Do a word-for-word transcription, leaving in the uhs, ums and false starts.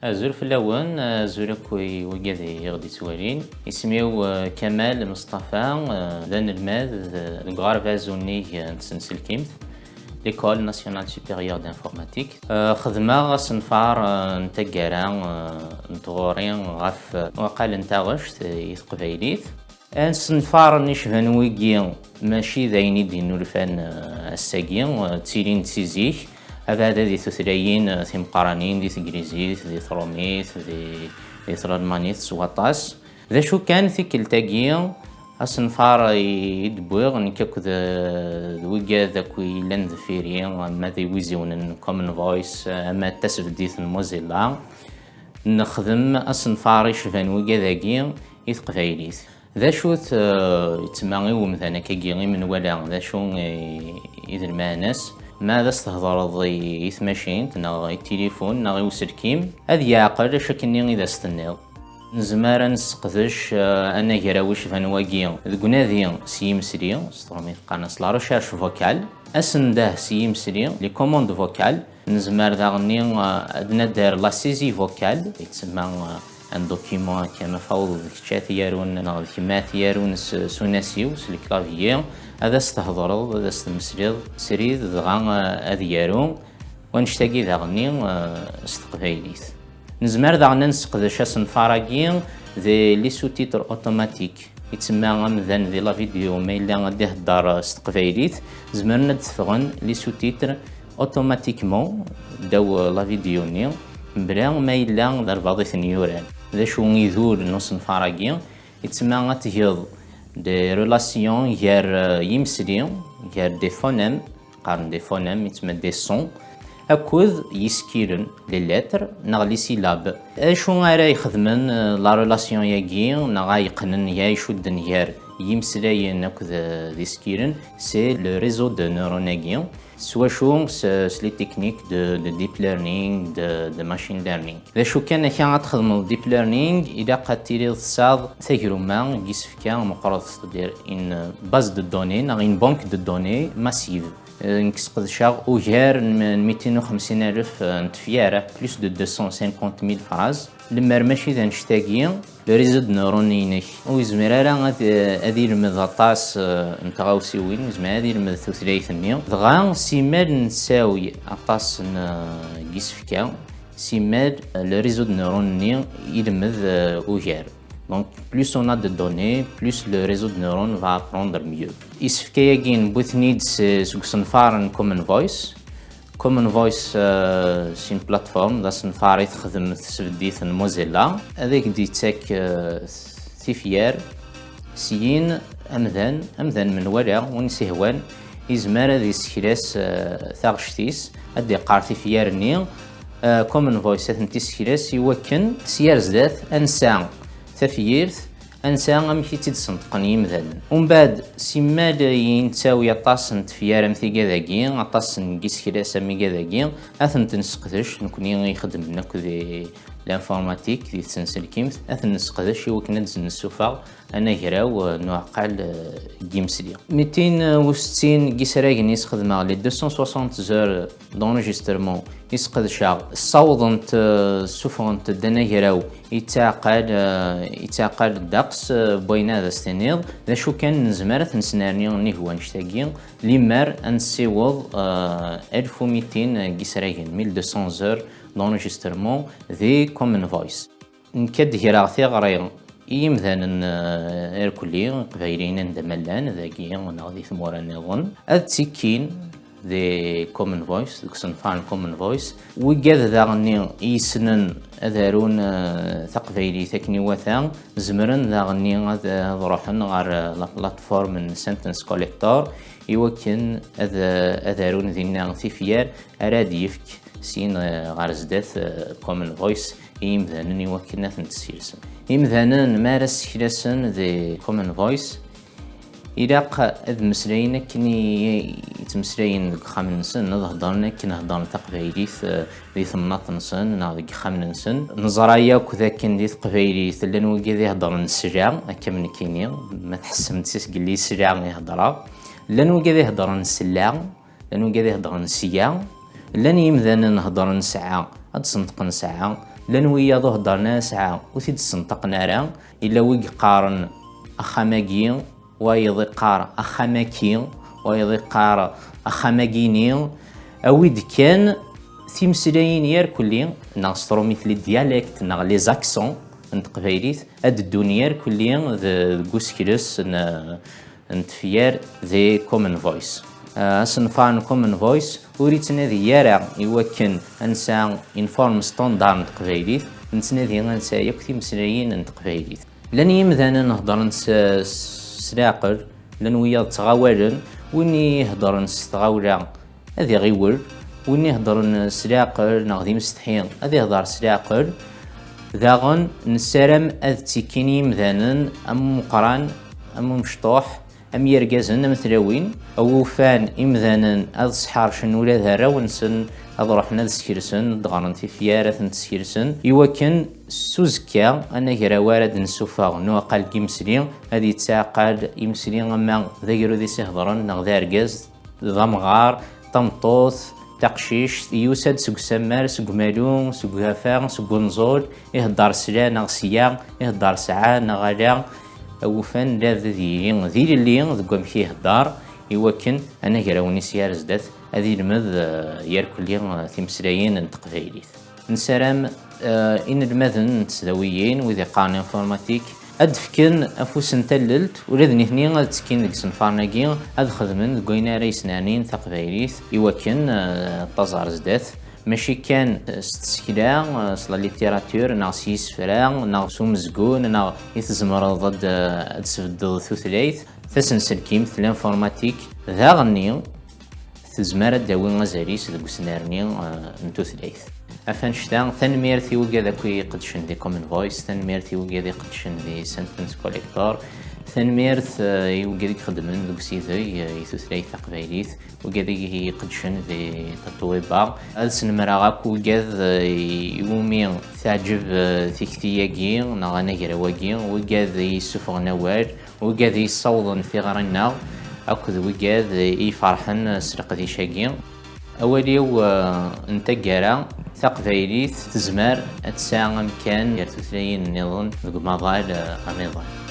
Azul fell-awen, azul akk i wigad i ɣ-d-ittwalin. Isem-iw, eh, Kamal Mustafa, eh, d anelmad, eh, deg uɣerbaz unnig, eh, n tsenselkimt, l'École Nationale Supérieure d'Informatique. Eh, xedmeɣ asenfar, eh, n taggara, eh, n tɣuri ɣef, eh, waqal n taɣect, eh, i teqbaylit. Asenfaren icban wigi mačči d ayen i d-innulfan, eh, ass-agi, eh, ttilin-d si zik, abeɛda di tutlayin, eh, timeqqranin, di teglizit, di trumit, di, di tlalmanit s waṭas. D acu kan, tikkelt-agi, asenfar i, i d-wwiɣ, nekk akked, eh, d wigad akk yellan deffir-i, ama d iwiziwen n Common Voice, ama d tasbeddit n Mozilla, nexdem asenfar icban wigad-agi i teqbaylit. D acu-t, eh, yettma i umdan akkagi i menwala, d acu i, i d lmeɛna-s? Ma ad as-thedreḍ i, i tmacint, neɣ i tilifun, neɣ i uselkim, ad yeɛqel acu akkenni i d as-tenniḍ. Nezmer ad nesseqdec, eh, anagraw icban wagi deg unadi s yimesli, s tṛumit qqaren-as la recherche vocale, asendah s yimesli, les commandes vocales. Nezmer daɣenni, eh, ad nader la saisie vocale, yettsemma, eh, un document akka ma tawḍeḍ d kečč ad t-yarun neɣ d kemm ad t-yarun s, s unasiw, s leklaviye, ad as-thedreḍ, ad as-tmesliḍ srid, dɣa, eh, ad yaru. Wanect-agi daɣenni, eh, s teqbaylit. Nezmer daɣen ad nesseqdec asenfar-agi d les sous-titres automatiques. Yettsemma amdan di la vidéo, ma yella ad d-ihedder s teqbaylit, zemren ad d-ffɣen les sous-titres automatiquement ddaw la vidéo-nni, mebla ma yella d albaḍ i ten-yuran. D acu idur n usenfar-agi? Yettsemma ad tgeḍ des relations gar, eh, yimesli, gar des phonèmes, qqaren des phonèmes, yettsemma des sons, akked yisekkilen, les lettres, neɣ les syllabes. Acu ara ixedmen, eh, la relation-agi, neɣ ara yeqqnen, ara icudden gar yimeslayen akked, eh, d isekkilen, c'est le réseau de neurones-agi, s wacu, s, s les techniques de, de deep learning, de, de machine learning. D acu kan, akka ad txedmeḍ deep learning, ilaq ad tiliḍ tesɛiḍ tagruma n yisefka meqqret, c'est-à-dire une base de données neɣ une banque de données massive. Eh, nekk sqedceɣ ugar n, n mitin u xemsin alef, eh, n tefyar, plus de deux cent cinquante mille phrases. Lemmer mačči d annect-agi, le réseau de neurones-inek ur yezmir ara ad, ad ilmed aṭas, eh, n tɣawsiwin, ur yezmir ad ilmed tutlayt-nni. Dɣa, simmal nessawi aṭas n, eh, n yisefka, simmal, eh, le réseau de neurones-nni ilmed, eh, ugar. Donc, plus on a de données, plus le réseau de neurones va apprendre mieux. Isefka-agi newwi-ten-id s, seg usenfar n Common Voice. Common Voice, euh, c'est une plateforme, d asenfar i texdem tesbeddit n Mozilla. Ad ak-d-yettak, euh, tifyar, syin amdan, amdan menwala, win s-ihwan, yezmer ad yessekles, euh, taɣect-is, ad d-iqqar tifyar-nni, euh, Common Voice ad tent-yessekles i wakken s yar zdat ad nesɛu tafyirt, ansa amek i tt-id-sneṭqen yimdanen. Umbeɛd, simmal i nettawi aṭas n tefyar am tigad-agi, aṭas n yiseklas am igad-agi, ad tent-nesseqdec, nekni i ixeddmen akk di l'informatique, di tsenselkimt, ad ten-nesseqdec i wakken ad d-nessufeɣ anagraw, eh, n uɛeqqal, eh, n yimesli. Mitin u settin n yisragen i sxedmeɣ, les deux cent soixante heures d'enregistrement i sqedceɣ, ssawḍent, eh, ssufɣent-d anagraw yettɛeqqal, eh, yettɛeqqal ddeqs, eh, n wayen ad as-tiniḍ. D acu kan, nezmer ad t-nesnerni nnig wannect-agi, limer ad nessiweḍ, eh, alef u mitin n yisragen, mille deux cents heures d'enregistrement di Common Voice. Nekk ad d-greɣ tiɣri i yimdanen, eh, irkelli, iqbayliyen anda ma llan, dagi neɣ di tmura nniḍen, ad ttikkin di Common Voice, deg usenfar n Common Voice. Wigad daɣenni i yessnen ad arun, eh, taqbaylit akken iwata, zemren daɣenni ad, ad ruḥen ɣer, eh, la plateforme n Sentence Collector i wakken ad, ad arun dinna tifyar ara d-yefk syin, eh, ɣer zdat, eh, Common Voice i yimdanen i wakken ad tent-ssilsen. Imdanen, mi ara sseklasen di Common Voice, ilaq ad mmeslayen akken i, i ttmeslayen deg uxxam-nsen, ad heddren akken heddren taqbaylit, eh, di temnaḍt-nsen neɣ deg yixxamen-nsen. Neẓra yakk d akken di teqbaylit llan wigad i heddren s la, akka am nekkini, ma tḥessem-d s zgelli s la i heddreɣ. Llan wigad i heddren s la, llan wigad i heddren s ya, llan yimdanen heddren s a, ad d-sneṭqen s a, Llan wiyaḍ uheddren asɛa ur t-id-ssenṭaqen ara. Yella wi yeqqaren axxam-agi, wayeḍ iqqar axxam-aki, wayeḍ iqqar axxam-agini. Awi-d kan timeslayin yarkelli, neɣ s trumit les dialectes neɣ les accents n teqbaylit, ad d-ddun yarkelli d-, deg usekles n, n tefyar di Common Voice. Ah, asenfar n Common Voice ur yettnadi ara i wakken ad nesɛa une forme standard n teqbaylit, nettnadi ad nesɛa yakk timeslayin n teqbaylit. Llan yimdanen heddren s, s leɛqel, llan wiyaḍ ttɣawalen, win iheddren s tɣawla ad iɣiwel, win iheddren s leɛqel neɣ d imsetḥi ad ihder s leɛqel. Daɣen nessaram ad ttikkin yimdanen am umeqran, am umecṭuḥ, am yirgazen, am tlawin. Awufan imdanen ad sḥercen ula d arraw-nsen, ad ruḥen ad skersen, ad d-ɣren tifyar, ad tent-skersen, iwakken s uzekka anagraw ara d-nessufeɣ n uɛqal n yimesli ad yettɛaqal imesli ama d agrud i s-ihedren neɣ d argaz, d amɣar, d tameṭṭut, d taqcict, yusa-d seg usammar, seg umalu, seg ugafa, seg unẓul, ihedder s la neɣ s ya, ihedder s ɛa neɣ ala. Awufan labd ad yili d ilelli deg wamek ihedder, iwakken anagraw-nni s yar zdat ad ilmed, eh, yarkelli, eh, timeslayin n teqbaylit. Nessaram, eh, inelmaden n tesdawiyin, wid iqqaren informatique, ad d-fken afus n tallelt, ula d nitni ad ttekkin deg isenfaren-agi, ad xedmen deg wayen ara yesnernin taqbaylit, iwakken, eh, taẓ ar zdat, mačči kan, eh, s tsekla, eh, s la littérature, neɣ s yisefra, neɣ s umezgun, neɣ i tzemreḍ ad, eh, ad tesbeddeḍ tutlayt, tasenselkimt, l'informatique, daɣenni, tezmer ad d-tawi azal-is deg usnerni, eh, n tutlayt. Af annect-a, tanemmirt i wigad akk i iqeddcen di Common Voice, tanemmirt i wigad i iqeddcen di Sentence Collector, tanemmirt, eh, i wigad i ixeddmen deg usideg, eh, i tutlayt taqbaylit, wigad i iqeddcen di Tatoeba. Ad snemreɣ akk wigad, eh, i wumi teɛǧeb, eh, tikti-agi neɣ anagraw-agi, wigad i yessufɣen awal, wigad i yessawḍen tiɣri-nneɣ, akked wigad i iferḥen s leqdic-agi. Awal-iw, eh, n taggara, taqbaylit tezmer ad tesɛu amkan gar tutlayin nniḍen deg umaḍal, eh, amiḍan.